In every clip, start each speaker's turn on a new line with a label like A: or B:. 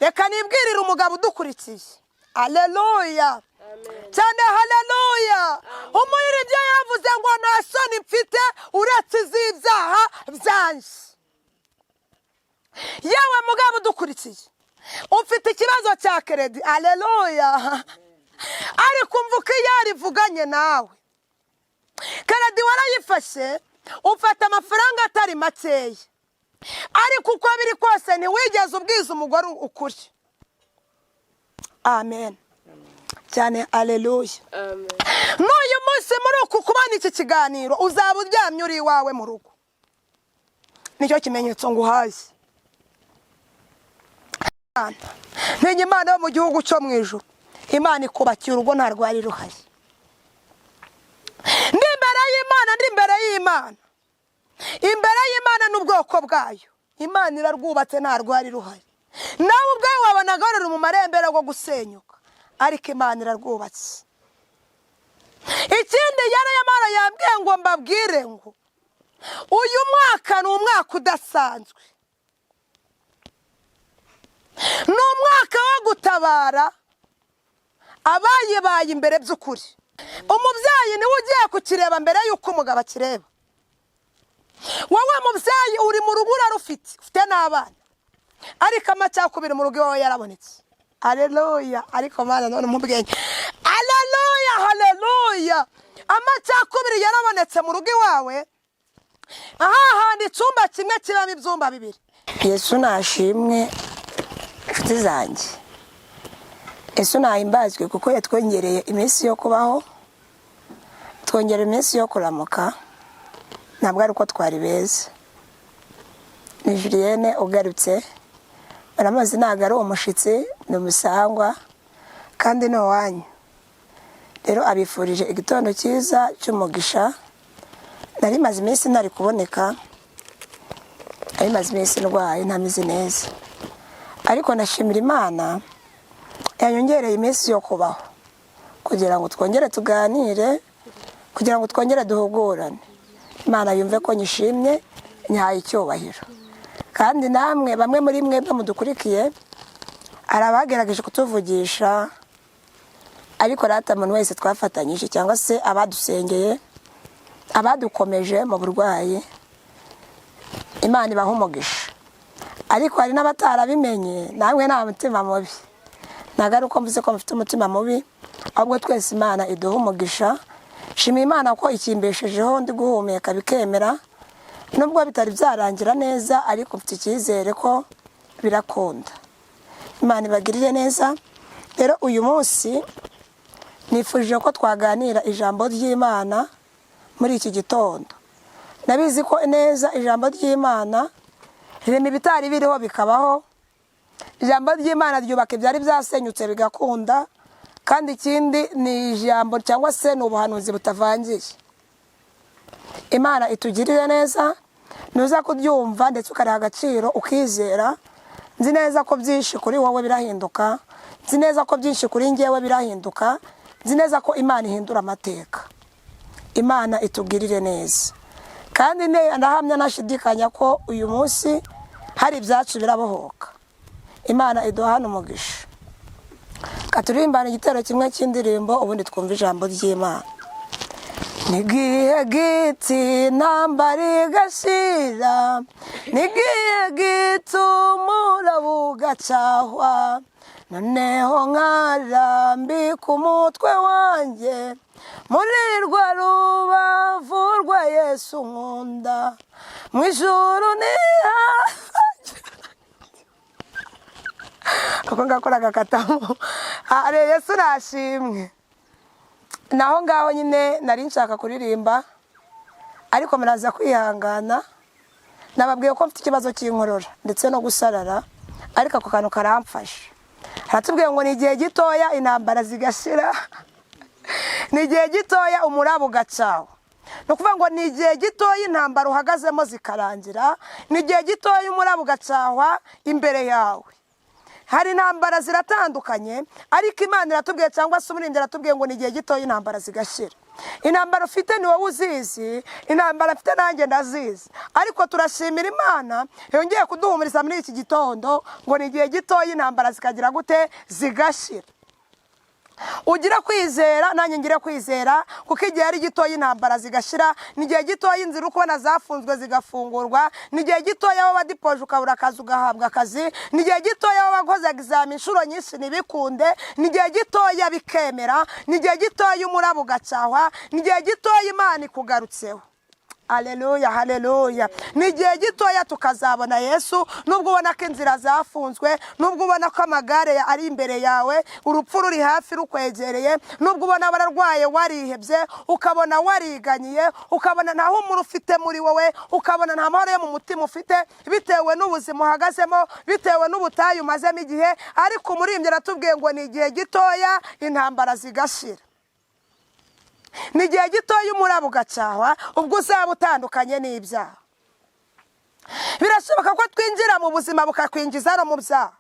A: Reka nibwirire umugabo udukurikiye. Aleluya cyane, haleluya. Umuririmbyi yavuze ngo: "Nta soni mfite uretse iz'ibyaha byanjye." Yewe mugabo udukurikiye, ufite ikibazo cya crédit, aleluya, ariko umva uko iyo yarivuganye nawe. Crédit warayifashe, ufata amafaranga atari makeya, ariko uko biri kose ntiwigeze ubwiza umugore ukuri. Amen cyane, aleluya. N'uyu munsi muri uku kubona iki kiganiro, uzaba uryamye uri iwawe mu rugo. Nicyo kimenyetso nguhaye. Ntinya Imana yo mu gihugu cyo mu ijuru. Imana ikubakiye urugo, nta rwari ruhari. Ndi imbere y'Imana, ndi imbere y'Imana, imbere y'Imana n'ubwoko bwayo. Imana irarwubatse, nta rwari ruhari. Nawe ubwawe wabonaga ruri mu marembera yo gusenyuka, ariko Imana irarwubatse. Ikindi yari yamara yambwiye ngo mbabwire ngo uyu mwaka ni umwaka udasanzwe, ni umwaka wo gutabara abayibaye imbere by'ukuri. Umubyeyi niwe ugiye kukireba mbere y'uko umugabo akireba. Wowe mubyeyi uri mu rugo, urarufite, ufite n'abana, ariko amacakubiri mu rugo iwawe yarabonetse. Aleluya! Ariko Mana, none umubwenge. Aleluya, haleluya. Amacakubiri yarabonetse mu rugo iwawe, aha hantu icyumba kimwe kibamo ibyumba bibiri.
B: Yesu nashimwe, inshuti zanjye. Yesu nahimbazwe kuko yatwongereye iminsi yo kubaho, twongera iminsi yo kuramuka. Ntabwo ari uko twari beza. Ni Julienne ugarutse. Baramuzi, ntabwo ari umushyitsi, ni umusangwa kandi ni uwanyu. Rero abifurije igitondo cyiza cy'umugisha. Nari maze iminsi ntari kuboneka, nari maze iminsi ndwaye, ntameze neza, ariko ndashimira Imana yanyongereye iminsi yo kubaho kugira ngo twongere tuganire, kugira ngo twongere duhugurane. Imana yumve ko nyishimye, nyihaye icyubahiro. Kandi namwe, bamwe muri mwebwe mudukurikiye, hari abagerageje kutuvugisha, ariko rata umuntu wese twafatanyije cyangwa se abadusengeye, abadukomeje mu burwayi, Imana ibaha umugisha. Ariko hari n'abatarabimenye, namwe nta mutima mubi, ntabwo ari uko mvuze ko mufite umutima mubi, ahubwo twese Imana iduha umugisha. Shima Imana ko ikimbeshejeho, ndi guhumeka bikemera, nubwo bitari byarangira neza, ariko mfite icyizere ko birakunda. Imana ibagirire neza. Rero uyu munsi nifuje ko twaganira ijambo ry'Imana muri iki gitondo. Ndabizi ko neza ijambo ry'Imana rirema ibitari biriho bikabaho. Ijambo ry'Imana ryubaka ibyari byasenyutse bigakunda. Kandi ikindi ni ijambo cyangwa se ni ubuhanuzi butavangiye. Imana itugirire neza. Nuza kubyumva ndetse ukariha agaciro, ukizera, nzi neza ko byinshi kuri wowe birahinduka, nzi neza ko byinshi kuri ngewe birahinduka, nzi neza ko Imana ihindura amateka. Imana itugirire neza. Kandi ndahamya ntashidikanya ko uyu munsi hari ibyacu birabohoka. Imana iduhana umugisha. Katurimbana igitero kimwe cy'indirimbo, ubundi twumva ijambo ry'Imana. Nigihe giti intambara igashira, nigihe giti umuraba ugacahwa, noneho nkarambika umutwe wanjye muri rwa rubavu rwa Yesu nkunda mu ijuru. Niha ako ngako nagakatamo. Yesu nashimwe. Naho ngaho nyine nari nshaka kuririmba, ariko muraza kwihangana. Nababwiye ko mfite ikibazo cy'inkorora ndetse no gusarara, ariko ako kantu karamfasha. Haratubwiye ngo ni igihe gitoya intambara zigashira, ni igihe gitoya umuraba ugacawa. Ni ukuvuga ngo ni igihe gitoya intambara uhagazemo zikarangira, ni igihe gitoya umuraba ugacahwa imbere yawe. Hari intambara ziratandukanye, ariko Imana iratubwiye cyangwa se umuririmbyi aratubwiye ngo ni igihe gitoya intambara zigashira.
A: Intambara ufite ni wowe uzizi, intambara mfite nanjye ndazizi, ariko turashimira Imana yongeye kuduhumuriza muri iki gitondo ngo ni igihe gitoya intambara zikagira gute? Zigashira. Ugira kwizera, nanjye ngira kwizera, kuko igihe ari gitoya intambara zigashira. Ni igihe gitoya inzira uri kubona zafunzwe zigafungurwa. Ni igihe gitoya wowe wadipoje ukabura akazi ugahabwa akazi. Ni igihe gitoya wowe wakoze egizami inshuro nyinshi ntibikunde, ni igihe gitoya bikemera. Ni igihe gitoya umuraba ugacahwa. Ni igihe gitoya Imana ikugarutseho. Aleluya, haleluya! Ni igihe gitoya tukazabona Yesu. Nubwo ubona ko inzira zafunzwe, nubwo ubona ko amagare ari imbere yawe, urupfu ruri hafi rukwegereye, nubwo ubona wararwaye, warihebye, ukabona wariganyiye, ukabona nta humura ufite muri wowe, ukabona nta mahoro yo mu mutima ufite bitewe n'ubuzima uhagazemo, bitewe n'ubutayu umazemo igihe, ariko umuririmbyi aratubwiye ngo ni igihe gitoya intambara zigashira. Ni igihe gitoya umuraba ugacahwa, ubwo uzaba utandukanye n'ibyaha. Birashoboka ko twinjira mu buzima bukakwinjiza no mu byaha.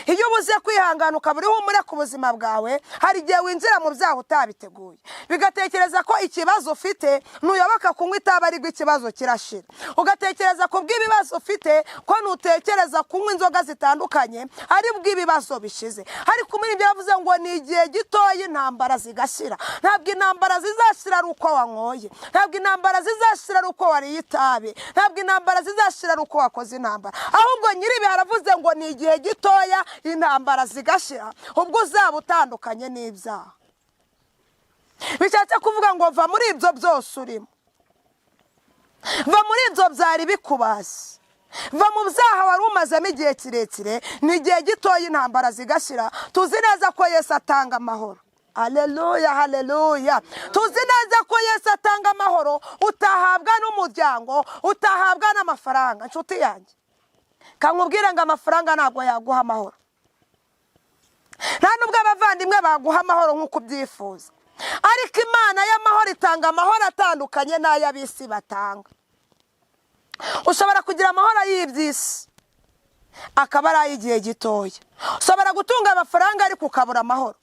A: Iyo ubuze kwihangana, ukaba uriho umure ku buzima bwawe, hari igihe winjira mu byaha utabiteguye, bigatekereza ko ikibazo ufite nuyoboka kunywa itabi aribwo ikibazo kirashira, ugatekereza ku bw'ibibazo ufite ko nutekereza kunywa inzoga zitandukanye aribwo ibibazo bishize. Ariko muri ibyo yavuze ngo ni igihe gitoya intambara zigashira. Ntabwo intambara zizashira ari uko wanyoye, ntabwo intambara zizashira ari uko wariye itabi, ntabwo intambara zizashira ari uko wakoze intambara, ahubwo nyiribihe aravuze ngo ni igihe gitoya intambara zigashira, ubwo uzaba utandukanye n'ibyaha. Bishatse kuvuga ngo va muri ibyo byose urimo, va muri ibyo byari bikubazi, va mu byaha wari umazemo igihe kirekire. Ni igihe gitoya intambara zigashira. Tuzi neza ko Yesu atanga amahoro. Aleluya, haleluya! Tuzi neza ko Yesu atanga amahoro utahabwa n'umuryango, utahabwa n'amafaranga. Inshuti yanjye, kankubwire ngo amafaranga ntabwo yaguha amahoro, nta nubwo abavandimwe baguha amahoro nk'uko ubyifuza, ariko Imana y'amahoro itanga amahoro atandukanye n'ay'ab'isi batanga. Ushobora kugira amahoro y'iby'isi akaba ari ay'igihe gitoya. Ushobora gutunga amafaranga ariko ukabura amahoro.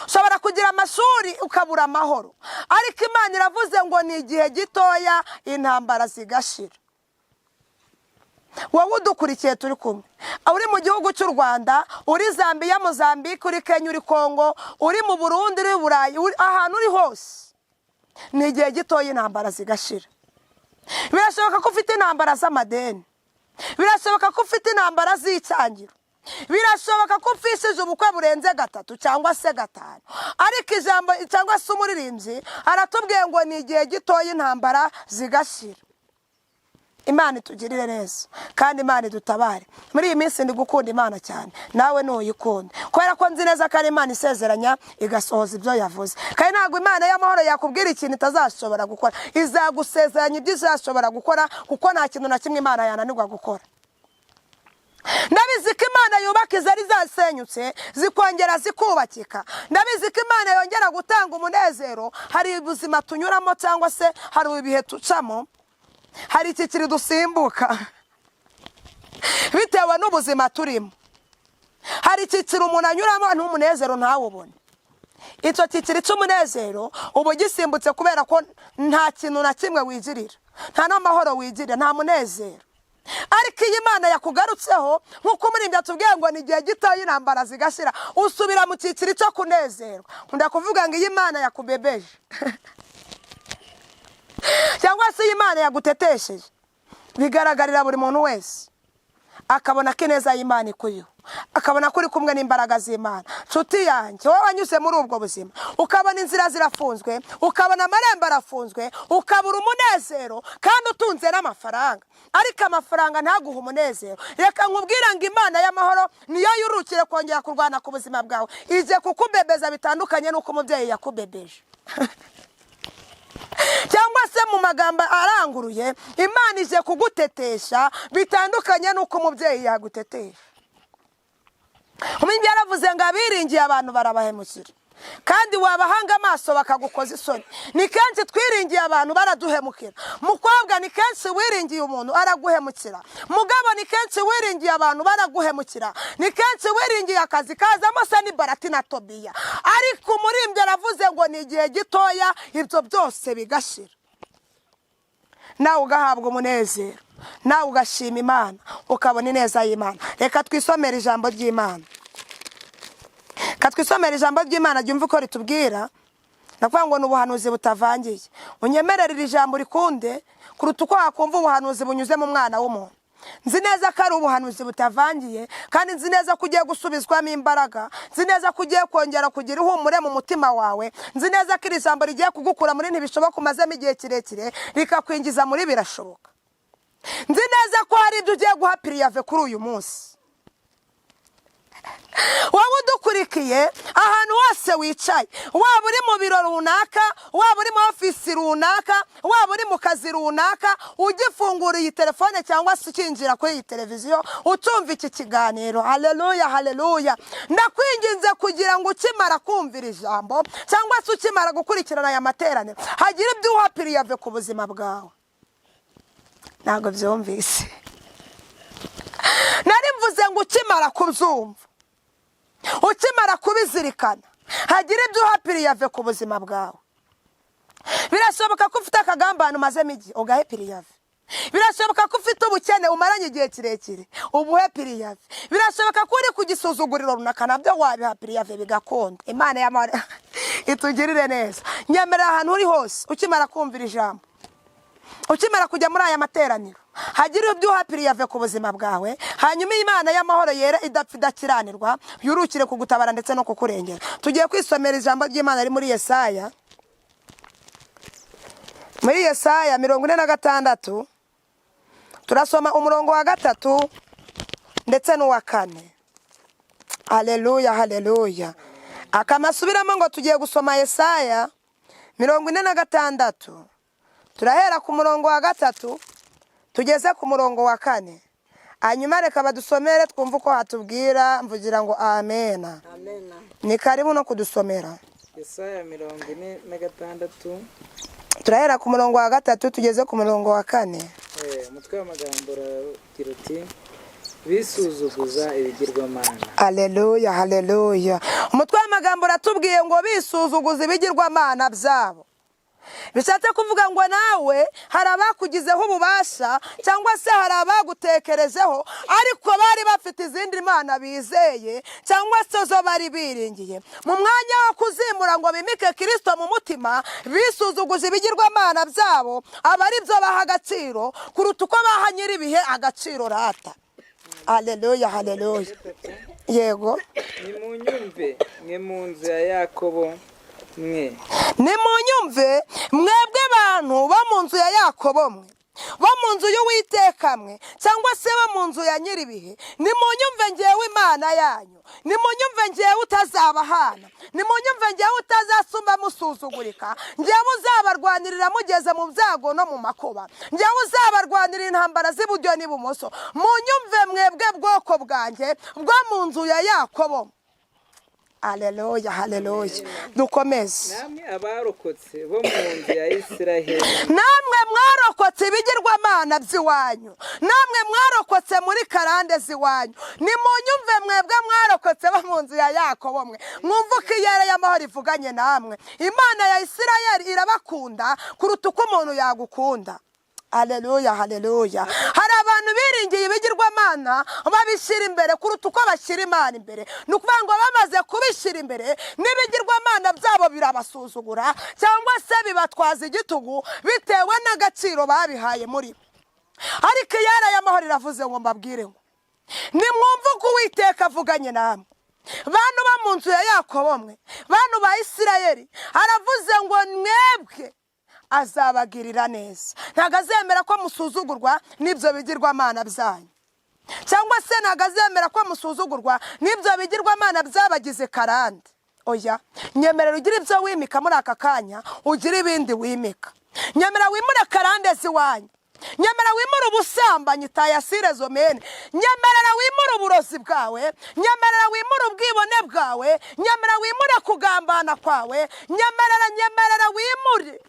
A: Ushobora kugira amashuri ukabura amahoro. Ariko Imana iravuze ngo ni igihe gitoya intambara zigashira. Wowe udukurikiye turi kumwe, uri mu gihugu cy'u Rwanda, uri Zambiya, Mozambique, uri Kenya, uri Kongo, uri mu Burundi, uri Burayi, ahantu uri hose, ni igihe gitoya intambara zigashira. Birashoboka ko ufite intambara z'amadeni, birashoboka ko ufite intambara z'icyangiro, birashoboka ko upfishije ubukwe burenze gatatu cyangwa se gatanu, ariko ijambo cyangwa se umuririmbyi aratubwiye ngo ni igihe gitoya intambara zigashira. Imana itugirire neza kandi Imana idutabare. Muri iyi minsi ndi gukunda Imana cyane, nawe ntuyikunde, kubera ko nzi neza ko ari Imana isezeranya igasohoza ibyo yavuze. Kandi ntabwo Imana y'amahoro yakubwira ikintu itazashobora gukora. Izagusezeranya ibyo izashobora gukora, kuko nta kintu na kimwe Imana yananirwa gukora. Ndabizi ko Imana yubaka izari zasenyutse zikongera zikubakika. Ndabizi ko Imana yongera gutanga umunezero. Hari ubuzima tunyuramo cyangwa se hari ibihe tucamo, hari icyiciro dusimbuka bitewe n'ubuzima turimo. Hari icyiciro umuntu anyuramo n'umunezero ntawubone. Icyo cyiciro cy'umunezero uba ugisimbutse, kubera ko nta kintu na kimwe wigirira, nta n'amahoro wigirira, nta munezero. Ariko iyo Imana yakugarutseho, nk'uko umuririmbyi atubwiye ngo ni igihe gitoya intambara zigashira, usubira mu cyiciro cyo kunezerwa. Nkunda kuvuga ngo iyo Imana yakubebeje cyangwa se iyo Imana yagutetesheje, bigaragarira buri muntu wese, akabona ko ineza y'Imana ikuriho, akabona ko uri kumwe n'imbaraga z'Imana. Nshuti yanjye, wowe wanyuze muri ubwo buzima, ukabona inzira zirafunzwe, ukabona amarembo arafunzwe, ukabura umunezero kandi utunze n'amafaranga, ariko amafaranga ntaguhe umunezero, reka nkubwire ngo Imana y'amahoro niyo yurukire kongera kurwana ku buzima bwawe. Ije kukubebeza bitandukanye n'uko umubyeyi yakubebeje, cyangwa se mu magambo aranguruye, Imana ije kugutetesha bitandukanye n'uko umubyeyi yagutetesha. Umubyeyi yaravuze ngo abiringiye abantu barabahemukira. Kandi wabahanga amaso bakagukoza isoni. Ni kenshi twiringiye abantu baraduhemukira. Mukobwa, ni kenshi wiringiye umuntu araguhemukira. Mugabo, ni kenshi wiringiye abantu baraguhemukira. Ni kenshi wiringiye akazi kazamo Sanibarati na Tobiya. Ariko umuririmbyi aravuze ngo ni igihe gitoya, ibyo byose bigashira, nawe ugahabwa umunezero, nawe ugashima Imana, ukabona ineza y'Imana. Reka twisomere ijambo ry'Imana. Reka twisomere ijambo ry'Imana, ryumve uko ritubwira. Ndakuvuga ngo ni ubuhanuzi butavangiye. Unyemerere iri jambo urikunde kuruta uko wakumva ubuhanuzi bunyuze mu mwana w'umuntu. Nzi neza ko ari ubuhanuzi butavangiye, kandi nzi neza ko ugiye gusubizwamo imbaraga. Nzi neza ko ugiye kongera kugira ihumure mu mutima wawe. Nzi neza ko iri jambo rigiye kugukura muri ntibishoboka umazemo igihe kirekire, rikakwinjiza muri birashoboka. Nzi neza ko hari ibyo ugiye guha préavis kuri uyu munsi. Wowe udukurikiye, ahantu hose wicaye, waba uri mu biro runaka, waba uri mu ofisi runaka, waba uri mu kazi runaka, ugifungura iyi telefone cyangwa se ukinjira kuri iyi televiziyo utumva iki kiganiro, haleluya, haleluya! Ndakwinginze kugira ngo ukimara kumvira ijambo cyangwa se ukimara gukurikirana aya materaniro, hagire ibyo uha préavis ku buzima bwawe. Ntabwo byumvise. Nari mvuze ngo ukimara kubyumva, ukimara kubizirikana, hagira ibyo uha préavis ku buzima bwawe. Birashoboka ko ufite akagambane umazemo igihe, ugahe préavis. Birashoboka ko ufite ubukene umaranye igihe kirekire, ubuhe préavis. Birashoboka ko uri ku gisuzuguriro runaka, nabyo wabiha préavis bigakunda. Imana y'amahoro itugirire neza. Nyemerera, ahantu uri hose, ukimara kumvira ijambo, ukimara kujya muri aya materaniro, hagira ibyo uha préavis ku buzima bwawe. Hanyuma Imana y'amahoro yera, idapfa, idakiranirwa, yurukire kugutabara ndetse no kukurengera. Tugiye kwisomera ijambo ry'Imana riri muri Yesaya, muri Yesaya 46. Turasoma umurongo wa 3 ndetse n'uwa 4. Haleluya, haleluya! Akamasubiramo ngo tugiye gusoma Yesaya 46, turahera ku murongo wa 3 tugeze ku murongo wa 4. Hanyuma reka badusomere twumve uko hatubwira. Mvugira ngo amena.
C: Amena.
A: Ni karibu no kudusomera.
C: Yesaya 46.
A: Turahera ku murongo wa 3 tugeze ku murongo wa 4.
C: Umutwe w'amagambo uragira uti: "Bisuzuguza ibigirwamana."
A: Haleluya, haleluya! Umutwe w'amagambo uratubwiye ngo bisuzuguza ibigirwamana byabo. Bishatse kuvuga ngo nawe hari abakugizeho ububasha cyangwa se hari abagutekerejeho, ariko bari bafite izindi mana bizeye cyangwa se zo bari biringiye. Mu mwanya wo kuzimura ngo bimike Kirisito mu mutima, bisuzuguje ibigirwamana byabo, aba ari byo baha agaciro kuruta uko baha nyir'ibihe agaciro. Rata, haleluya, haleluya! Yego.
C: "Nimunyumve, mwe mu nzu ya Yakobo mwe."
A: "Nimunyumve, mwebwe bantu bo mu nzu ya Yakobo mwe, bo mu nzu y'Uwiteka mwe, cyangwa se bo mu nzu ya nyir'ibihe. Nimunyumve ngewe Imana yanyu, nimunyumve ngewe utazabahana, nimunyumve ngewe utazasumba musuzugurika, ngewe uzabarwanirira mugeze mu byago no mu makuba, ngewe uzabarwanirira intambara z'iburyo n'ibumoso. Munyumve mwebwe bwoko bwanjye bwo mu nzu ya Yakobo." Haleluya, haleluya! Dukomeze.
C: "Namwe abarokotse bo mu nzu ya Isiraheli."
A: "Namwe mwarokotse ibigirwamana by'iwanyu, namwe mwarokotse muri karande z'iwanyu, nimunyumve mwebwe mwarokotse bo mu nzu ya Yakobo mwe. Mwumve uko iyera y'amahoro ivuganye namwe. Imana ya Isirayeli irabakunda kuruta uko umuntu yagukunda." Haleluya, haleluya! Hari abantu biringiye ibigirwamana babishyira imbere kuruta uko bashyira Imana imbere. Ni ukuvuga ngo bamaze kubishyira imbere, n'ibigirwamana byabo birabasuzugura cyangwa se bibatwaza igitugu bitewe n'agaciro babihaye muri bo. Ariko iyera y'amahoro iravuze ngo mbabwire ngo nimwumve uko Uwiteka avuganye namwe, bantu bo mu nzu ya Yakobo mwe, bantu ba Isirayeli. Aravuze ngo mwebwe azabagirira neza, ntabwo azemera ko musuzugurwa n'ibyo bigirwamana byanyu, cyangwa se ntabwo azemera ko musuzugurwa n'ibyo bigirwamana byabagize karande. Oya, nyemerera ugire ibyo wimika muri aka kanya, ugire ibindi wimika. Nyemera wimure karande z'iwanyu, nyemera wimure ubusambanyi tayasire zomene, nyemerera wimure uburozi bwawe, nyemerera wimure ubwibone bwawe. kwawe, nyemerera wimure kugambana kwawe, nyemerera, nyemerera wimure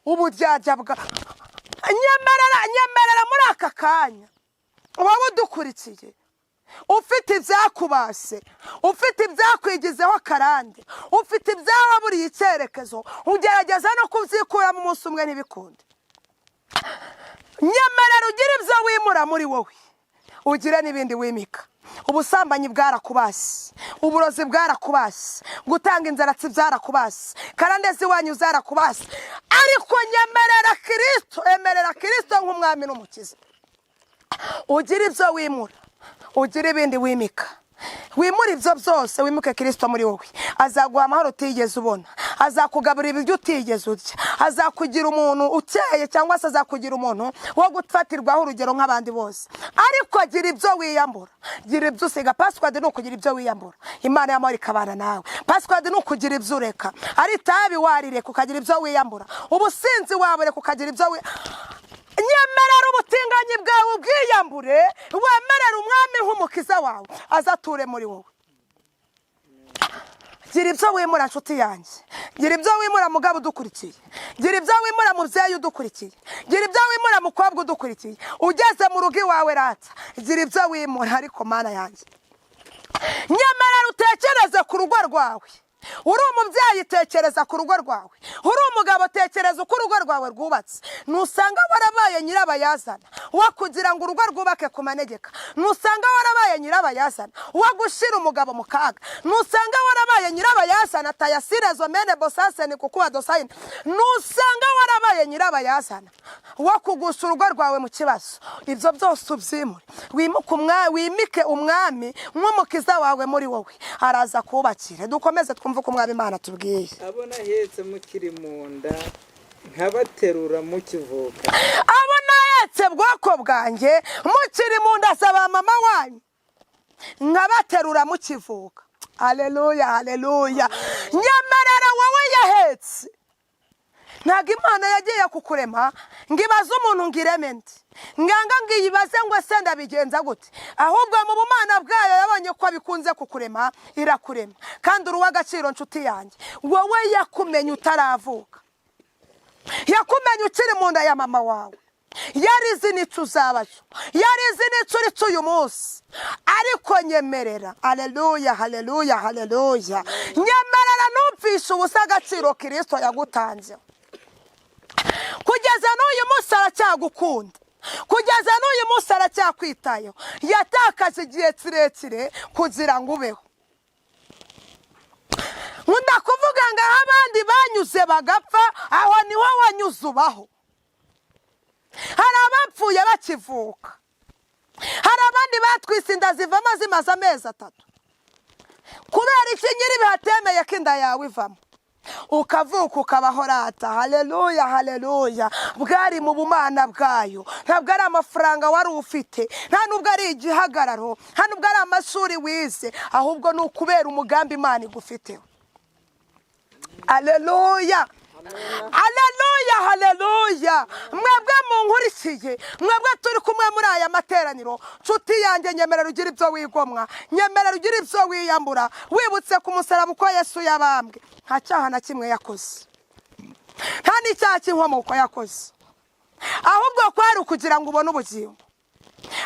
A: uburyarya bwa, nyemerera, nyemerera muri aka kanya wowe udukurikiye, ufite ibyakubase, ufite ibyakwigizeho karande, ufite ibyawaburiye icyerekezo, ugerageza no kubyikuramo umunsi umwe ntibikunde. Nyemerera ugire ibyo wimura muri wowe, ugire n'ibindi wimika. Ubusambanyi bwarakubase, uburozi bwarakubase, gutanga inzaratsi byarakubase, karande z'iwanyu zarakubase, ariko nyemerera Kirisito, emerera Kirisito nk'umwami n'umukiza, ugire ibyo wimura, ugire ibindi wimika. Wimure ibyo byose, wimuke Kirisito muri wowe. Azaguha amahoro utigeze ubona, azakugaburira ibiryo utigeze urya, azakugira umuntu ukeye, cyangwa se azakugira umuntu wo gufatirwaho urugero nk'abandi bose. Ariko gira ibyo wiyambura, gira ibyo usiga. Password ni ukugira ibyo wiyambura, Imana y'amahoro ikabana nawe. Password ni ukugira ibyo ureka. Ari itabi warireka ukagira ibyo wiyambura, ubusinzi wabureka ukagira ibyo wi nyemerera ubutinganyi bwawe ubwiyambure, wemerere umwami nk'umukiza wawe azature muri wowe. Gira ibyo wimura, nshuti yanjye. Gira ibyo wimura, mugabo udukurikiye. Gira ibyo wimura, mubyeyi udukurikiye. Gira ibyo wimura, mukobwa udukurikiye. Ugeze mu rugo iwawe, rata, gira ibyo wimura. Ariko Mana yanjye, nyemerera utekereze ku rugo rwawe. Uri umubyeyi, tekereza ku rugo rwawe. Uri umugabo, tekereza uko urugo rwawe rwubatse. Nusanga warabaye nyirabayazana wo kugira ngo urugo rwubake ku manegeka, nusanga warabaye nyirabayazana wo gushyira umugabo mu kaga, nusanga warabaye nyirabayazana tayasirezo mene bosaseni kukuba dosayini, nusanga warabaye nyirabayazana wo kugusha urugo rwawe mu kibazo, ibyo byose ubyimure, wimike umwami nk'umukiza wawe muri wowe, araza kubakire. Dukomeze twumve uko umwami Imana tubwiye.
C: Abo nahetse mukiri mu nda, nkabaterura mukivuka.
A: Abo nahetse bwoko bwanjye mukiri mu nda za ba mama wanyu, nkabaterura mukivuka. Haleluya, haleluya! Nyemerera wowe yahetse. Ntabwo Imana yagiye kukurema ngo ibaze umuntu ngo ireme ndi nganga, ngo iyibaze ngo ese ndabigenza gute? Ahubwo mu bumana bwayo yabonye ko bikunze kukurema, irakurema. Kandi uri uw'agaciro, nshuti yanjye. Wowe yakumenye utaravuka, yakumenye ukiri mu nda ya mama wawe. Yari izi n'icyo uzaba cyo, yari izi n'icyo uri cyo uyu munsi. Ariko nyemerera, aleluya, haleluya, haleluya, nyemerera ntupfishe ubusa agaciro Kirisito yagutanzeho. Kugeza n'uyu munsi aracyagukunda, kugeza n'uyu munsi aracyakwitayeho. Yatakaje igihe kirekire kugira ngo ubeho. Nkunda kuvuga ngo aho abandi banyuze bagapfa, aho niho wanyuze ubaho. Hari abapfuye bakivuka, hari abandi batwise inda zivamo zimaze amezi 3. Kubera iki nyir'ibihe atemeye ko inda yawe ivamo, ukavuka ukabaho? Rata, haleluya, haleluya! Bwari mu bumana bwayo. Ntabwo ari amafaranga wari ufite, nta nubwo ari igihagararo, nta nubwo ari amashuri wize, ahubwo ni ukubera umugambi Imana igufiteho. Aleluya, aleluya, haleluya! Mwebwe munkurikiye, mwebwe turi kumwe muri aya materaniro, nshuti yanjye, nyemerera ugira ibyo wigomwa, nyemerera ugira ibyo wiyambura, wibutse ku musaraba uko Yesu yabambwe. Nta cyaha na kimwe yakoze, nta n'icyaha cy'inkomoko yakoze, ahubwo kwari ukugira ngo ubone ubugingo.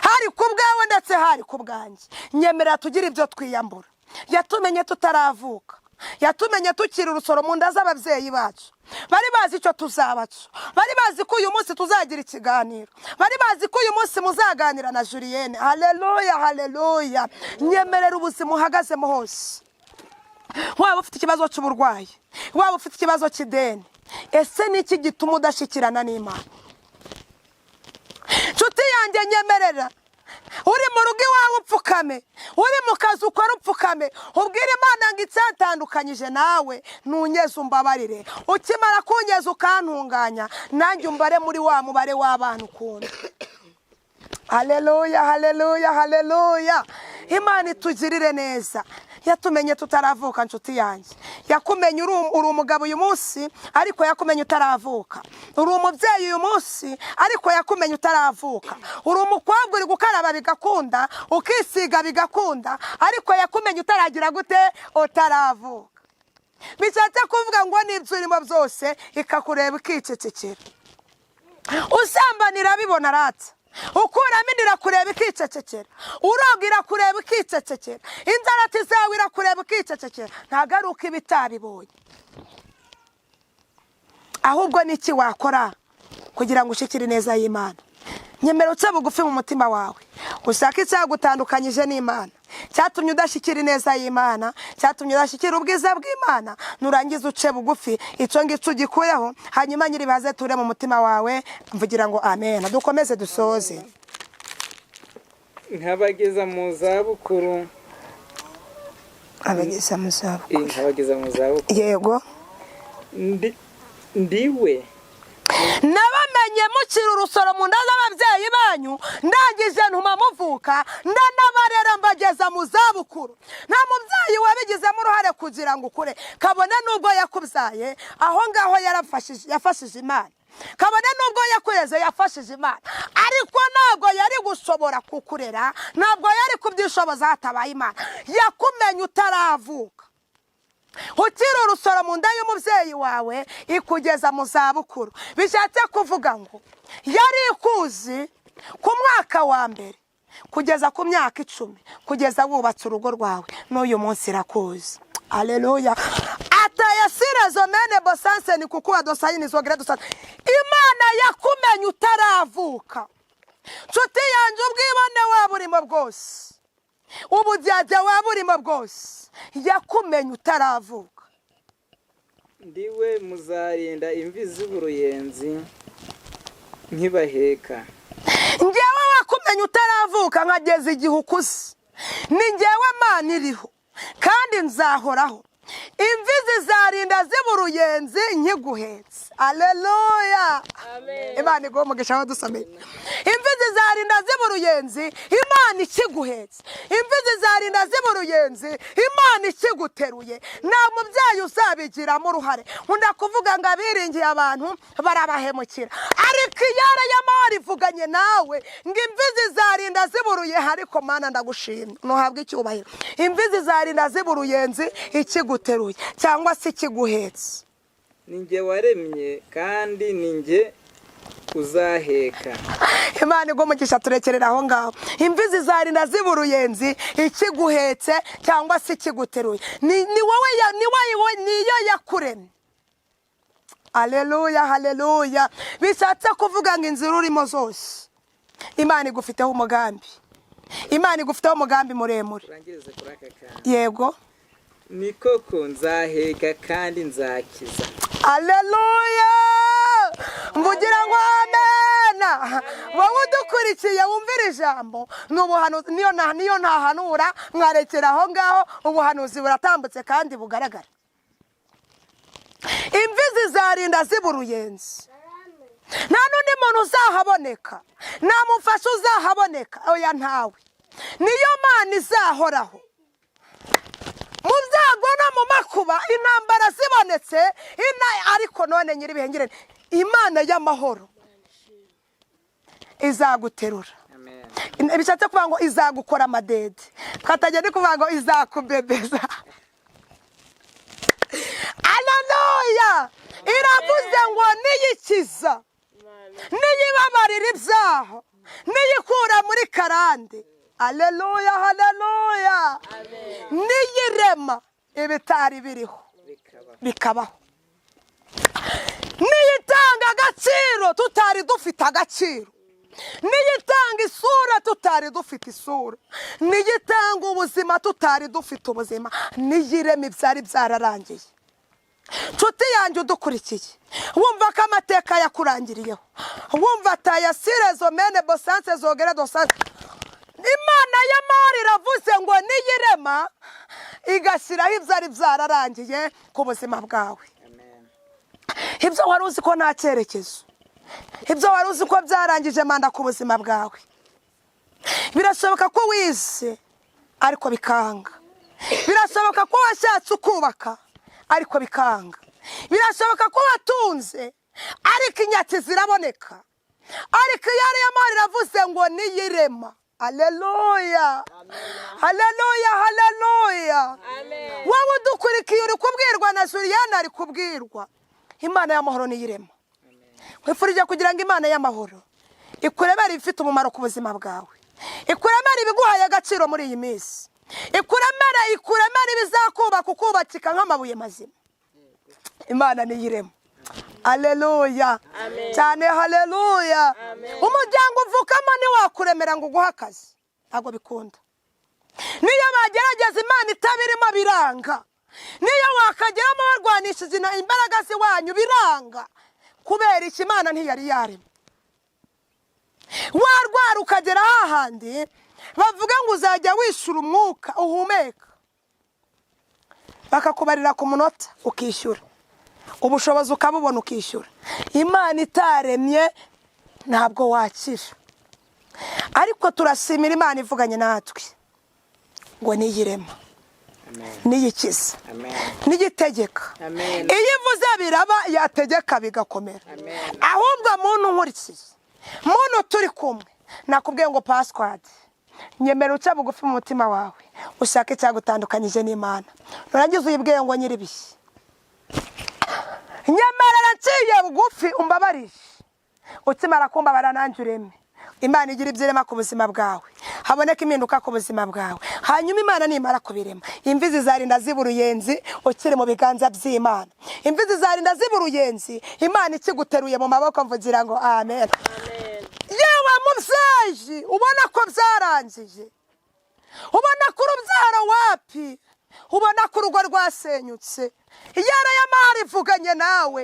A: Hari ku bwawe ndetse hari ku bwanjye. Nyemerera tugire ibyo twiyambura. Yatumenye tutaravuka, yatumenye tukiri urusoro mu nda z'ababyeyi bacu. Bari bazi icyo tuzabaco, bari bazi ko uyu munsi tuzagira ikiganiro, bari bazi ko uyu munsi muzaganira na Julienne. Haleluya, haleluya! Nyemerera ubuzima uhagazemo hose, waba ufite ikibazo cy'uburwayi, waba ufite ikibazo cy'ideni, ese ni iki gituma udashyikirana n'Imana? Nshuti yanjye, nyemerera uri mu rugo iwawe upfukame, uri mu kazi ukora upfukame, ubwire Imana ngo icyatandukanyije nawe ntunyeze, umbabarire. Ukimara kunyeza ukantunganya, nanjye umbare muri wa mubare w'abana ukunda. Haleluya, haleluya, haleluya! Imana itugirire neza. Yatumenye tutaravuka, nshuti yanjye. Yakumenye uri umugabo uyu munsi, ariko yakumenye utaravuka. Uri umubyeyi uyu munsi, ariko yakumenye utaravuka. Uri umukobwa, uri gukaraba bigakunda, ukisiga bigakunda, ariko yakumenye utaragira gute? Utaravuka. Bishatse kuvuga ngo n'ibyo urimo byose ikakureba ikicecekera. Usambanira bibona rata, ukuramo inda irakureba ikicecekera, uroga irakureba ikicecekera, inzara zawe irakureba ikicecekera. Ntabwo ari uko iba itabibonye, ahubwo ni iki wakora kugira ngo ushyikire ineza y'Imana? Nyemera uce bugufi mu mutima wawe, ushake icyagutandukanyije n'Imana, cyatumye udashyikira ineza y'Imana, cyatumye udashyikira ubwiza bw'Imana. Nurangiza uce bugufi, icyo ngicyo ugikuyeho, hanyuma nyiribaze ture mu mutima wawe. Mvugira ngo amen, dukomeze dusoze.
C: Nkabageza mu zabukuru.
B: Abageza mu zabukuru.
C: Nkabageza mu zabukuru.
B: Yego.
C: Ndiwe.
A: Nabamenye mukiri urusoro mu nda z'ababyeyi banyu, ndangije ntuma muvuka, ndanabarera mbageza mu zabukuru. Nta mubyeyi wabigizemo uruhare kugira ngo ukure, kabone n'ubwo yakubyaye. Aho ngaho yarafashije, yafashije Imana. Kabone n'ubwo yakureze, yafashije Imana. Ariko ntabwo yari gushobora kukurera, ntabwo yari kubyishoboza hatabaye Imana. Yakumenye utaravuka, ukiri urusoro mu nda y'umubyeyi wawe, ikugeza mu zabukuru. Bishatse kuvuga ngo yari ikuzi ku mwaka wa mbere kugeza ku myaka 10, kugeza wubatse urugo rwawe. N'uyu munsi irakuzi. Aleluya! Atayasirezo mene bosanse ni kukuwa dosayini zogere dusanse. Imana yakumenye utaravuka, nshuti yanjye. Ubwibone waba urimo bwose, uburyarya waba urimo bwose, yakumenye utaravuka.
C: Ndiwe muzarinda imvi z'uruyenzi nkibaheka.
A: Ngewe wakumenye utaravuka, nkageza igihe ukuze, ni ngewe Mana iriho kandi nzahoraho. Imvi zizarinda ziba uruyenzi nkiguhetse. Aleluya! Imana iguhe umugisha aho dusomeye. Imvi zizarinda ziba uruyenzi Imana ikiguhetse. Imvi zizarinda ziba uruyenzi Imana ikiguteruye. Nta mubyeyi uzabigiramo uruhare. Nkunda kuvuga ngo abiringiye abantu barabahemukira, ariko iyara y'amahoro ivuganye nawe ngo imvi zizarinda ziba uruyenzi. Ariko Mana, ndagushimye, ntuhabwe icyubahiro. Imvi zizarinda ziba uruyenzi ikiguteruye cyangwa se ikiguhetse.
C: Ni njye waremye kandi ni njye uzaheka.
A: Imana iguhe umugisha, turekerera aho ngaho. Imvi zizarinda ziba uruyenzi ikiguhetse cyangwa se ikiguteruye. Ni wowe ni wowe, niyo yakuremye. Aleluya, haleluya! Bishatse kuvuga ngo inzira urimo zose, Imana igufiteho umugambi. Imana igufiteho umugambi muremure.
C: Urangirize kuri aka kantu.
A: Yego.
C: Ni koko nzaheka kandi nzakiza.
A: Aleluya! Mvugira ngo amena. Wowe udukurikiye, wumvira ijambo, ni ubuhanuzi. Niyo ntahanura, mwarekera aho ngaho. Ubuhanuzi buratambutse kandi bugaragara. Imvi zizarinda ziba uruyenzi, nta n'undi muntu uzahaboneka, nta mufasha uzahaboneka, oya, ntawe. Niyo Mana izahoraho mu byago no mu makuba, intambara zibonetse ariko none nyir'ibihe ngirente, Imana y'amahoro izaguterura.
C: Amen.
A: Bishatse kuvuga ngo izagukora amadede, twatagiye kuvuga ngo izakubebeza. Aleluya! Iravuze ngo niyikiza, niyibabarira ibyaha, niyikura muri karande. Aleluya, haleluya! Niyirema ibitari biriho
C: bikaba
A: bikabaho, niyitanga agaciro tutari dufite agaciro, niyitanga isura tutari dufite isura, niyitanga ubuzima tutari dufite ubuzima, niyirema ibyari byararangiye. Nshuti yanjye udukurikiye, wumva ko amateka yakurangiriyeho, wumva tayasire mene bosanse zogere dosanse, Imana y'amahoro iravuze ngo niyirema igashyiraho ibyari byararangiye ku buzima bwawe.
C: Amen.
A: Ibyo wari uzi ko nta cyerekezo, ibyo wari uzi ko byarangije manda ku buzima bwawe, birashoboka ko wize. ariko bikanga. Birashoboka ko washatse ukubaka ariko bikanga. Birashoboka ko watunze ariko inyatsi ziraboneka. Ariko iyo ariyo Mana iravuze ngo niyirema. Haleluya, haleluya, haleluya. Wowe udukurikiye uri kubwirwa na Juliana ari kubwirwa. Imana y'amahoro niyirema. Nkwifurije kugira ngo Imana y'amahoro ikurebere ibifite umumaro ku buzima bwawe, ikuremere ibiguhaye agaciro muri iyi minsi, ikuremere ibizakubaka ukubakika nk'amabuye mazima. Imana niyirema. Haleluya cyane, haleluya. Umuryango uvukamo ntiwakuremera ngo uguhe akazi, ntabwo bikunda. Niyo bagerageza Imana itabirimo biranga. Niyo wakageramo warwanishije imbaraga z'iwanyu biranga. Kubera iki? Imana ntiyari yarema. Warwara ukagera hahandi bavuga ngo uzajya wishyura umwuka uhumeka, bakakubarira ku munota ukishyura, ubushobozi ukabubona ukishyura. Imana itaremye ntabwo wakira. Ariko turashimira Imana ivuganye natwe ngo niyirema, niyikiza, niyitegeka. Iyo ivuze biraba, yategeka bigakomera. Ahubwo muntu nkurikiye, muntu turi kumwe, nakubwiye ngo password nyemera uca bugufi mu mutima wawe, ushake icyagutandukanyije n'Imana, nurangiza uyibwiye ngo nyiribihe nyemerera nciye bugufi umbabarire. Ukimara kumbabara nanjye ureme. Imana igira ibyo irema ku buzima bwawe, haboneka impinduka ku buzima bwawe. Hanyuma Imana nimara kubirema, imvi zizarinda ziba uruyenzi ukiri mu biganza by'Imana. Imvi zizarinda ziba uruyenzi Imana ikiguteruye mu maboko. Mvugira ngo amen. Yewe mubyeyi ubona ko byarangiye, ubona ko urubyaro wapi, ubona ko urugo rwasenyutse, iyara y'amahoro ivuganye nawe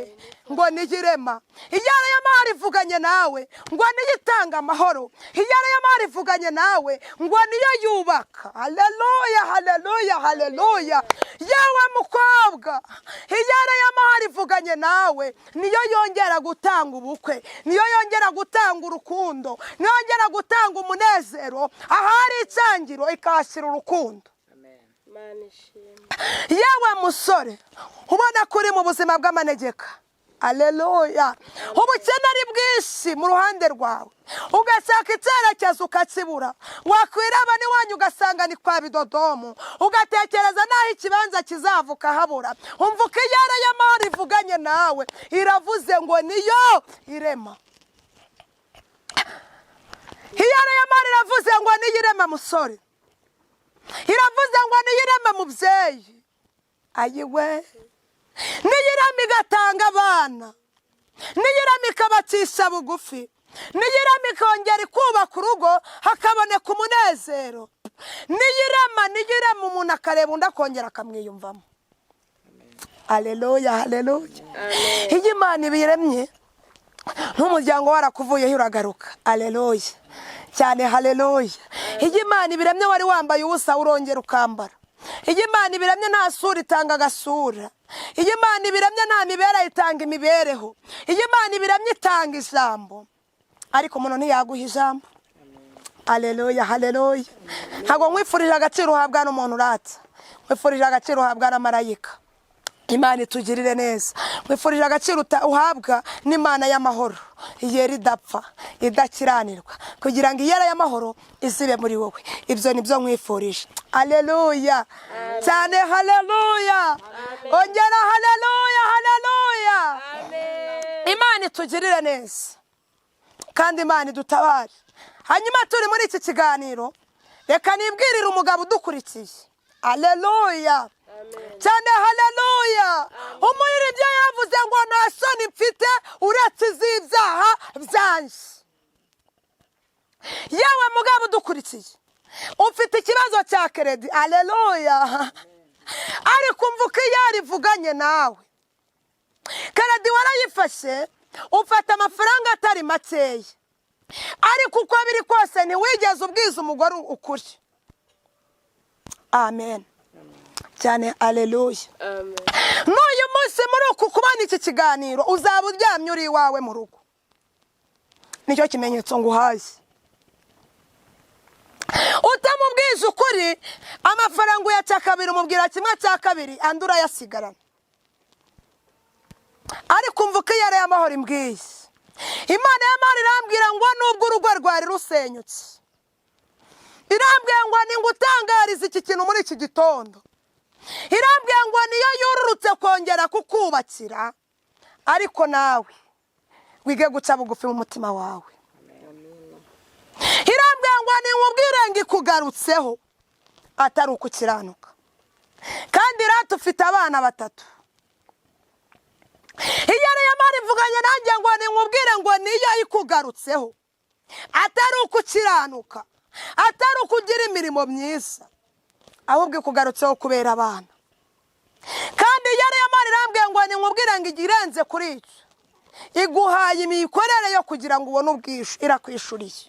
A: ngo niyirema. Iyara y'amahoro ivuganye nawe ngo niyo itanga amahoro. Iyara y'amahoro ivuganye nawe ngo niyo yubaka. Haleluya, haleluya, haleluya. Yewe mukobwa, iyara y'amahoro ivuganye nawe niyo yongera gutanga ubukwe, niyo yongera gutanga urukundo, niyo yongera gutanga umunezero. Ahari icyangiro ikahashyira urukundo. Yewe musore ubona ko uri mu buzima bw'amanegeka, aleluya, ubukene ari bwinshi mu ruhande rwawe, ugashaka icyerekezo ukakibura, wakwiraba n'iwanyu ugasanga ni kwa bidodomu, ugatekereza n'aho ikibanza kizava ukahabura. Umva uko iyara y'amahoro ivuganye nawe, iravuze ngo niyo irema. Iyara y'amahoro iravuze ngo niyo irema musore, iravuze ngo niyo irema mubyeyi. Ayiwe, niyo irema igatanga abana, niyo irema ikabacisha bugufi, niyo irema ikongera ikubaka urugo hakaboneka umunezero, niyo irema, niyo irema umuntu akareba undi akongera akamwiyumvamo. Aleluya, haleluya. Iyo Imana ibiremye nk'umuryango warakuvuyeho uragaruka. Aleluya cyane, haleluya. Iyo Imana ibiremye wari wambaye ubusa urongera ukambara. Iyo Imana ibiremye nta sura itanga agasura. Iyo Imana ibiremye nta mibereho itanga imibereho. Iyo Imana ibiremye itanga ijambo, ariko umuntu ntiyaguha ijambo. Aleluya, haleluya. Ntabwo nkwifurije agaciro uhabwa n'umuntu urata, nkwifurije agaciro uhabwa na marayika. Imana itugirire neza. Nkwifurije agaciro uhabwa n'Imana y'amahoro yera idapfa idakiranirwa, kugira ngo iyera y'amahoro izibe muri wowe. Ibyo ni byo nkwifurije. Aleluya cyane, haleluya. Ongera haleluya, haleluya. Imana itugirire neza kandi Imana idutabare. Hanyuma turi muri iki kiganiro, reka nibwirire umugabo udukurikiye. Aleluya cyane, haleluya. Umuririmbyi yavuze ngo nta soni mfite uretse iz'ibyaha byanjye. Yewe mugabo udukurikiye, ufite ikibazo cya crédit, aleluya, ariko umva uko iyo yarivuganye nawe. Crédit warayifashe, ufata amafaranga atari makeya, ariko uko biri kose ntiwigeze ubwiza umugore ukuri. Amen cyane, aleluya. N'uyu munsi muri uku kubona iki kiganiro uzaba uryamye uri iwawe mu rugo, nicyo kimenyetso nguhaye. Utamubwije Ndakubwiza ukuri, amafaranga uyaca kabiri, umubwira kimwe cya kabiri, andi urayasigarana. Ariko umva uko iyo y'amahoro imbwiye. Imana y'amahoro irambwira ngo nubwo urugo rwari rusenyutse, irambwira ngo ningutangarize iki kintu muri iki gitondo, irambwira ngo niyo yururutse kongera kukubakira, ariko nawe wige guca bugufi mu mutima wawe. Irambwira ngo ninkubwire ngo ikugarutseho atari ukukiranuka. Kandi rata ufite abana batatu. Iyo ariyo mpamvu ivuganye nanjye ngo ninkubwire ngo niyo ikugarutseho atari ukukiranuka, atari ukugira imirimo myiza, ahubwo ikugarutseho kubera abana. Kandi iyo ariyo mpamvu irambwiye ngo ninkubwire ngo irenze kuri icyo, iguhaye imikorere yo kugira ngo ubone ubwishu, irakwishuriye.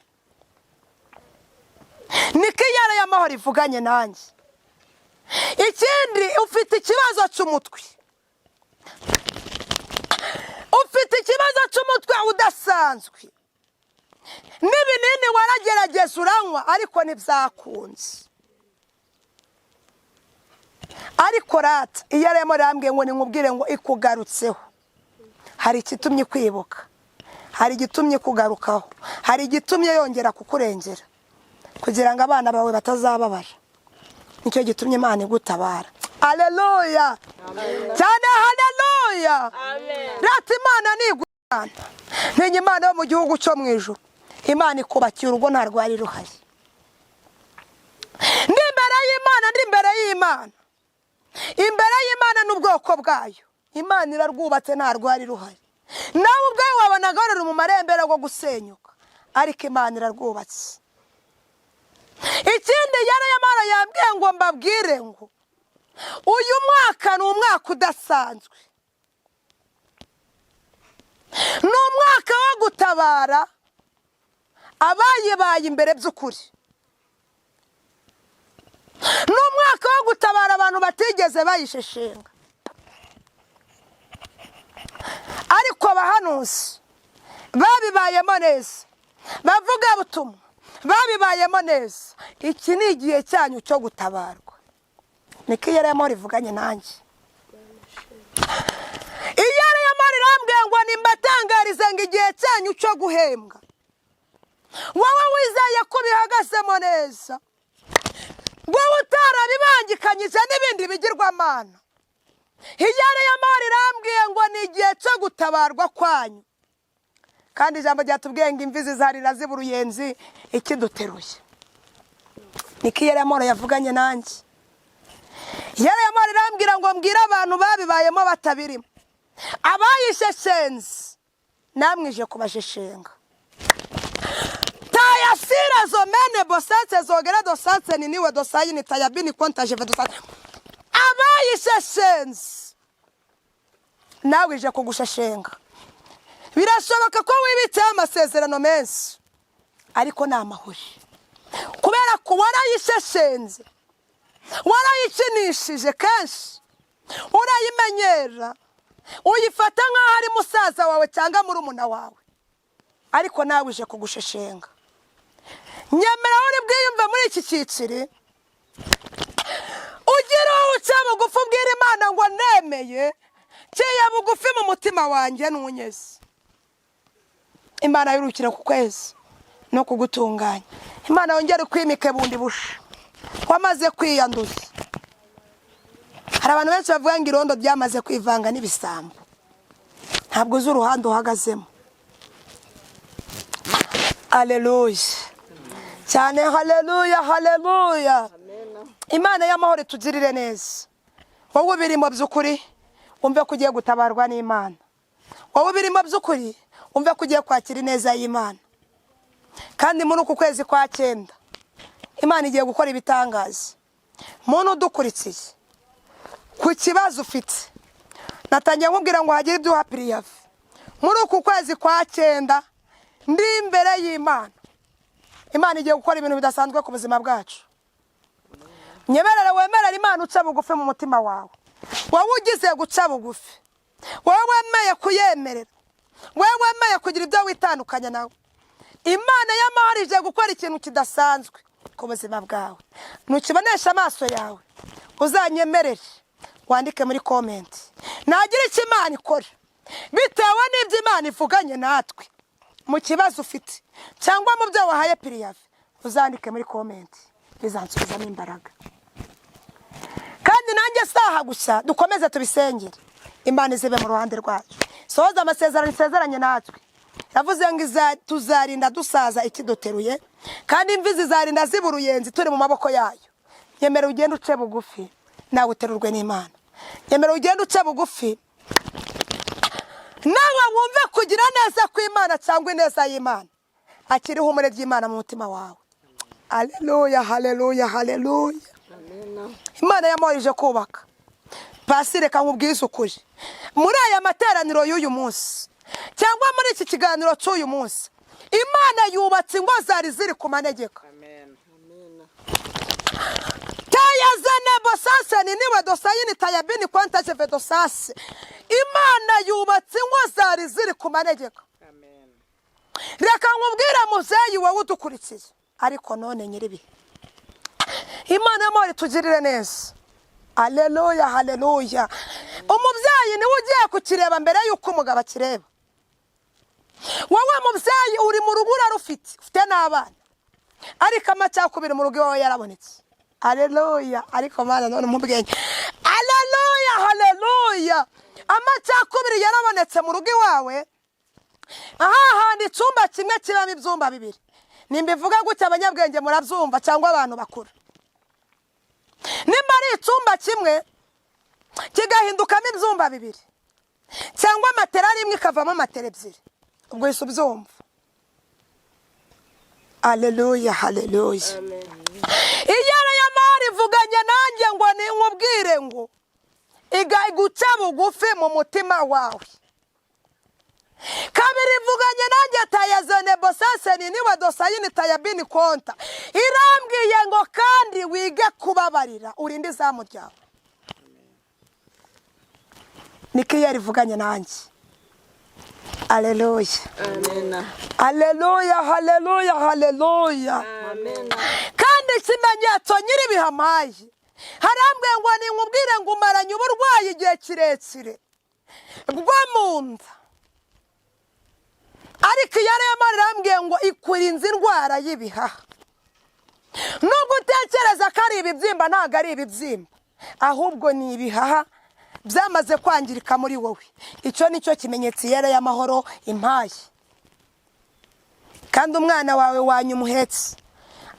A: Niko iyo ariyo amahoro ivuganye nanjye. Ikindi, ufite ikibazo cy'umutwe, ufite ikibazo cy'umutwe udasanzwe, n'ibinini waragerageza uranywa ariko ntibyakunze. Ariko rata iyo arimo arambwiye ngo nimubwire ngo ikugarutseho, hari igitumye kwibuka, hari igitumye kugarukaho, hari igitumye yongera kukurengera kugira ngo abana bawe batazababara. Nicyo gitumye Imana igutabara. Aleluya cyane, haleluya. Rata Imana nigurana ntinya Imana yo mu gihugu cyo mu ijuru. Imana ikubakiye urugo, nta rwari ruhari. Ndi imbere y'Imana, ndi imbere y'Imana, imbere y'Imana n'ubwoko bwayo. Imana irarwubatse, nta rwari ruhari. Nawe ubwawe wabonaga ruri mu marembera yo gusenyuka, ariko Imana irarwubatse. Ikindi, yari yamara yambwiye ngo mbabwire ngo uyu mwaka ni umwaka udasanzwe, ni umwaka wo gutabara abayibaye imbere by'ukuri, ni umwaka wo gutabara abantu batigeze bayisheshenga. Ariko abahanuzi babibayemo neza, bavuga butumwa babibayemo neza, iki ni igihe cyanyu cyo gutabarwa. Niko iyo arimo rivuganye nanjye. Iyo arimo rirambwiye ngo nimbatangarize ngo igihe cyanyu cyo guhembwa, wowe wizeye ko bihagazemo neza, wowe utarabibangikanyije n'ibindi bigirwamana, iyo ariyo rirambwiye ngo ni igihe cyo gutabarwa kwanyu. Kandi ijambo ryatubwiye ngo imvi zizarira ziba uruyenzi ikiduteruye. Niko iyo ariyo yavuganye nanjye. Iyo ariyo irambwira ngo mbwire abantu babibayemo batabirimo, abayisheshenze namwije kubasheshenga. Tayasira zomene bosanse zogera dosanse niniwe dosayini tayabini kontaje dosanse. Abayisheshenze nawe ije kugusheshenga. Birashoboka ko wibitseho amasezerano menshi, ariko ni amahuri, kubera ko warayisheshenze, warayikinishije kenshi, urayimenyera, uyifata nk'aho ari musaza wawe cyangwa murumuna wawe, ariko nawe uje kugusheshenga. Nyemera uri bwiyumve muri iki cyiciri, ugira uwo uca bugufi, ubwira Imana ngo nemeye ciye bugufi mu mutima wanjye ntunyeze. Imana yurukira ku kwezi no kugutunganya. Imana yongere kwimike bundi busha wamaze kwiyanduza. Hari abantu benshi bavuga ngo irondo ryamaze kwivanga n'ibisambo. Ntabwo uzi uruhande uhagazemo. Aleluya cyane, haleluya, haleluya. Imana y'amahoro itugirire neza. Wowe ubirimo by'ukuri wumve ko ugiye gutabarwa n'Imana. Wowe ubirimo by'ukuri wumve ko ugiye kwakira ineza y'Imana. Kandi muri uku kwezi kwa cyenda Imana igiye gukora ibitangaza. Muntu udukurikiye, ku kibazo ufite, natangiye nkubwira ngo hagire ibyo uha piriyafe. Muri uku kwezi kwa cyenda ndi imbere y'Imana, Imana igiye gukora ibintu bidasanzwe ku buzima bwacu. Nyemerere wemerere Imana uca bugufi mu mutima wawe. Wowe ugize guca bugufi, wowe wemeye kuyemerera, wowe wemeye kugira ibyo witandukanya nawe, Imana y'amahoro ije gukora ikintu kidasanzwe Ku buzima bwawe ntukibonesha amaso yawe, uzanyemerere wandike muri comment. Nagira icyo Imana ikora bitewe n'ibyo Imana ivuganye natwe mu kibazo ufite cyangwa mu byo wahaye préavis, uzandike muri comment, bizansubizamo imbaraga. Kandi nanjye saha gusa, dukomeze tubisengere, Imana izibe mu ruhande rwacu, sohoza amasezerano isezeranye natwe. Yavuze ngo tuzarinda dusaza ikiduteruye, kandi imvi zizarinda ziba uruyenzi turi mu maboko yayo. Nyemera ugende uce bugufi, nawe uterurwe n'Imana. Nyemera ugende uce bugufi, nawe wumve kugira neza kw'Imana cyangwa ineza y'Imana. Akiriho ihumure ry'Imana mu mutima wawe. Haleluya, haleluya, haleluya! Imana yamuhorije kubaka pasi. Reka nkubwize ukuri, muri aya materaniro y'uyu munsi cyangwa muri iki kiganiro cy'uyu munsi, Imana yubatse ingo zari ziri ku manegeka.
C: Amen.
A: Tayazane bosaseni niwe dosayini tayabini kwantaje dosase. Imana yubatse ingo zari ziri ku manegeka.
C: Amen.
A: Reka nkubwire muzeyi, wowe udukurikiye, ariko none nyiribihe, Imana y'amahoro itugirire neza. Aleluya, haleluya! Umubyeyi niwe ugiye kukireba mbere y'uko umugabo akireba. Wowe mubyeyi uri mu rugo, urarufite, ufite n'abana, ariko amacakubiri mu rugo iwawe yarabonetse. Aleluya! Ariko Mana, none umubwenge. Aleluya, haleluya! Amacakubiri yarabonetse mu rugo iwawe, aha hantu icyumba kimwe kibamo ibyumba bibiri. Nimbivuga gutya abanyabwenge murabyumva cyangwa abantu bakuru. Nimba ari icyumba kimwe kigahindukamo ibyumba bibiri, cyangwa matera ari imwe ikavamo matera ebyiri, ubwo uhise ubyumva. Aleluya, haleluya! Iyara y'amahoro ivuganye nanjye ngo ninkubwire ngo iga guca bugufi mu mutima wawe. Kabiri, ivuganye nanjye tayazone bosaseni niwe dosayini tayabini konta. Irambwiye ngo kandi wige kubabarira, urinde izamu ryawe. Niko iyo rivuganye nanjye. Aleluya, aleluya, haleluya, haleluya! Kandi ikimenyetso nyir'ibihamaye harambwiye ngo ninkubwire ngo umaranye uburwayi igihe kirekire bwo mu nda, ariko iyo ariyo mpamvu irambwiye ngo ikurinze indwara y'ibihaha. Nubwo utekereza ko ari ibibyimba, ntabwo ari ibibyimba, ahubwo ni ibihaha byamaze kwangirika muri wowe. Icyo ni cyo kimenyetso iyera y'amahoro impaye. Kandi umwana wawe wanyuma uhetse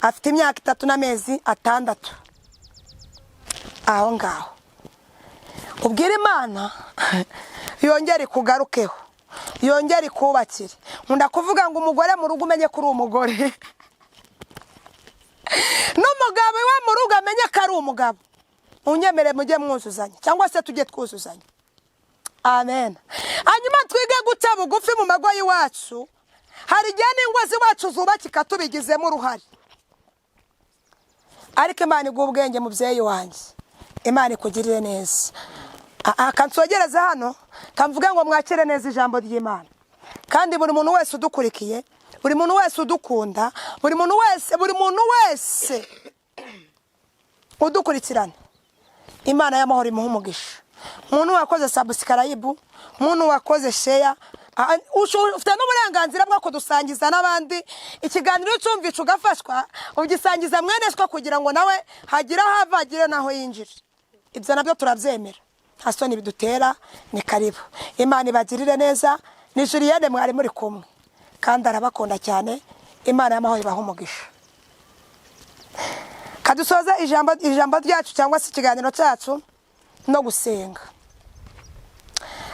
A: afite imyaka 3 n'amezi 6 aho ngaho. Ubwire Imana yongere ikugarukeho, yongere ikubakire. Nkunda kuvuga ngo umugore mu rugo umenye ko uri umugore, n'umugabo iwe mu rugo amenye ko ari umugabo. Unyemere mujye mwuzuzanya, cyangwa se tujye twuzuzanya. Amen. Hanyuma twige guca bugufi mu mago y'iwacu. Hari igihe n'ingo z'iwacu zubakika tubigizemo uruhare, ariko Imana iguha ubwenge. Mubyeyi wanjye, Imana ikugirire neza. Kansogereze hano, kamvuge ngo mwakire neza ijambo ry'Imana. Kandi buri muntu wese udukurikiye, buri muntu wese udukunda, buri muntu wese, buri muntu wese udukurikirana, Imana y'amahoro imuha umugisha. Umuntu wakoze subscribe, umuntu wakoze share, ufite n'uburenganzira bwo kudusangiza n'abandi. Ikiganiro cyumvisha ugafashwa, ugisangiza mwene siko kugira ngo nawe hagire aho ava, hagire n'aho yinjira. Ibyo nabyo turabyemera, nta soni bidutera. Ni karibu, Imana ibagirire neza. Ni Julienne mwari muri kumwe, kandi arabakunda cyane. Imana y'amahoro ibaha umugisha. Kadusoza ijambo ryacu cyangwa se ikiganiro cyacu no gusenga.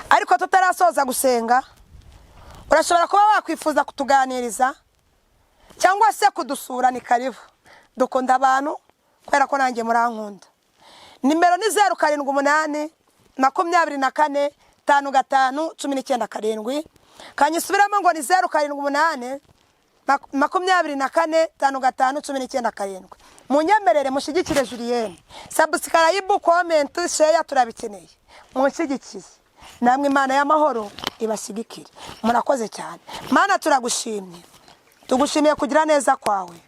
A: Ariko tutarasoza gusenga, urashobora kuba wakwifuza kutuganiriza cyangwa se kudusura. Ni karibu, dukunda abantu kubera ko nanjye murankunda. Nimero ni 0782455197. Kanyisubiramo ngo ni 0782455197. Munyemerere mushyigikire Julienne. Subscribe, comment, share, turabikeneye. Munshyigikire namwe, Imana y'amahoro ibashyigikire. Murakoze cyane. Mana, turagushimye, tugushimiye kugira neza kwawe.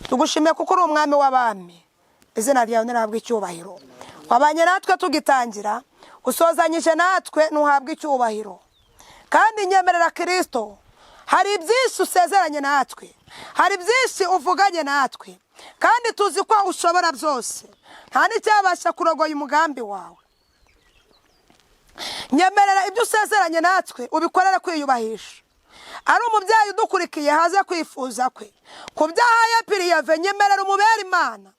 A: Tugushimiye kuko uri umwami w'abami, izina ryawe ntihabwe icyubahiro. Wabanye natwe tugitangira, usozanyije natwe, ntuhabwe icyubahiro. Kandi nyemerera Kirisito, hari byinshi usezeranye natwe, hari byinshi uvuganye natwe, kandi tuzi ko ushobora byose, nta n'icyabasha kurogoya umugambi wawe. Nyemerera ibyo usezeranye natwe ubikorere kwiyubahisha. Ari umubyeyi udukurikiye, haze kwifuza kwe ku byaha ya piriyave, nyemerera umubere Imana.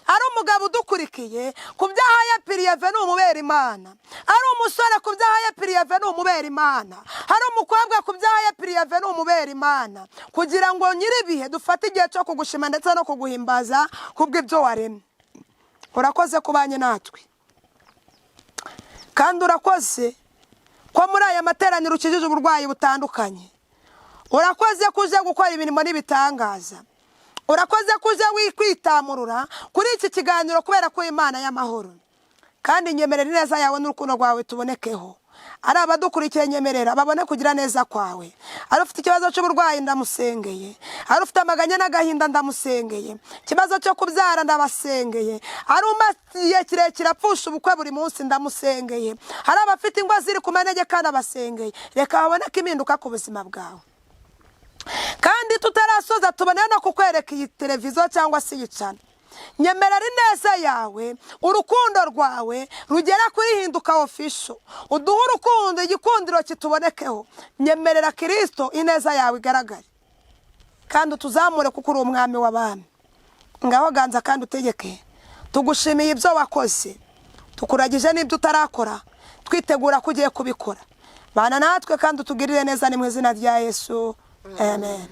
A: Ari umugabo udukurikiye, ku byaha ya piriyave ni umubera Imana. Ari umusore, ku byaha ya piriyave ni umubera Imana. Hari umukobwa, ku byaha ya piriyave ni umubera Imana, kugira ngo nyir'ibihe dufate igihe cyo kugushima ndetse no kuguhimbaza kubw'ibyo waremye. Urakoze kubanye natwe, kandi urakoze ko muri aya materaniro ukijije uburwayi butandukanye. Urakoze ko uje gukora imirimo n'ibitangaza. Urakoze ko uje kwitamurura kuri iki kiganiro kubera ko Imana y'amahoro. Kandi nyemerera ineza yawe n'urukundo rwawe tubonekeho. Ari abadukurikiye, nyemerera babone kugira neza kwawe. Ari ufite ikibazo cy'uburwayi, ndamusengeye. Ari ufite amaganya n'agahinda, ndamusengeye. Ikibazo cyo kubyara, ndabasengeye. Ari umaze igihe kirekire apfusha ubukwe buri munsi, ndamusengeye. Hari abafite ingo ziri ku manegeka, ndabasengeye. Reka haboneke impinduka ku buzima bwawe. Kandi tutarasoza, tubone no kukwereka iyi televiziyo cyangwa se iyi channel. Nyemerera ineza yawe, urukundo rwawe rugera kuri Hinduka Official, uduhe urukundo, igikundiro kitubonekeho. Nyemerera Kirisito, ineza yawe igaragare kandi utuzamure, kuko uri umwami w'abami. Ngaho ganza kandi utegeke. Tugushimiye ibyo wakoze, tukuragije n'ibyo utarakora, twitegura ko ugiye kubikora. Bana natwe kandi utugirire neza, ni mu izina rya Yesu, amen.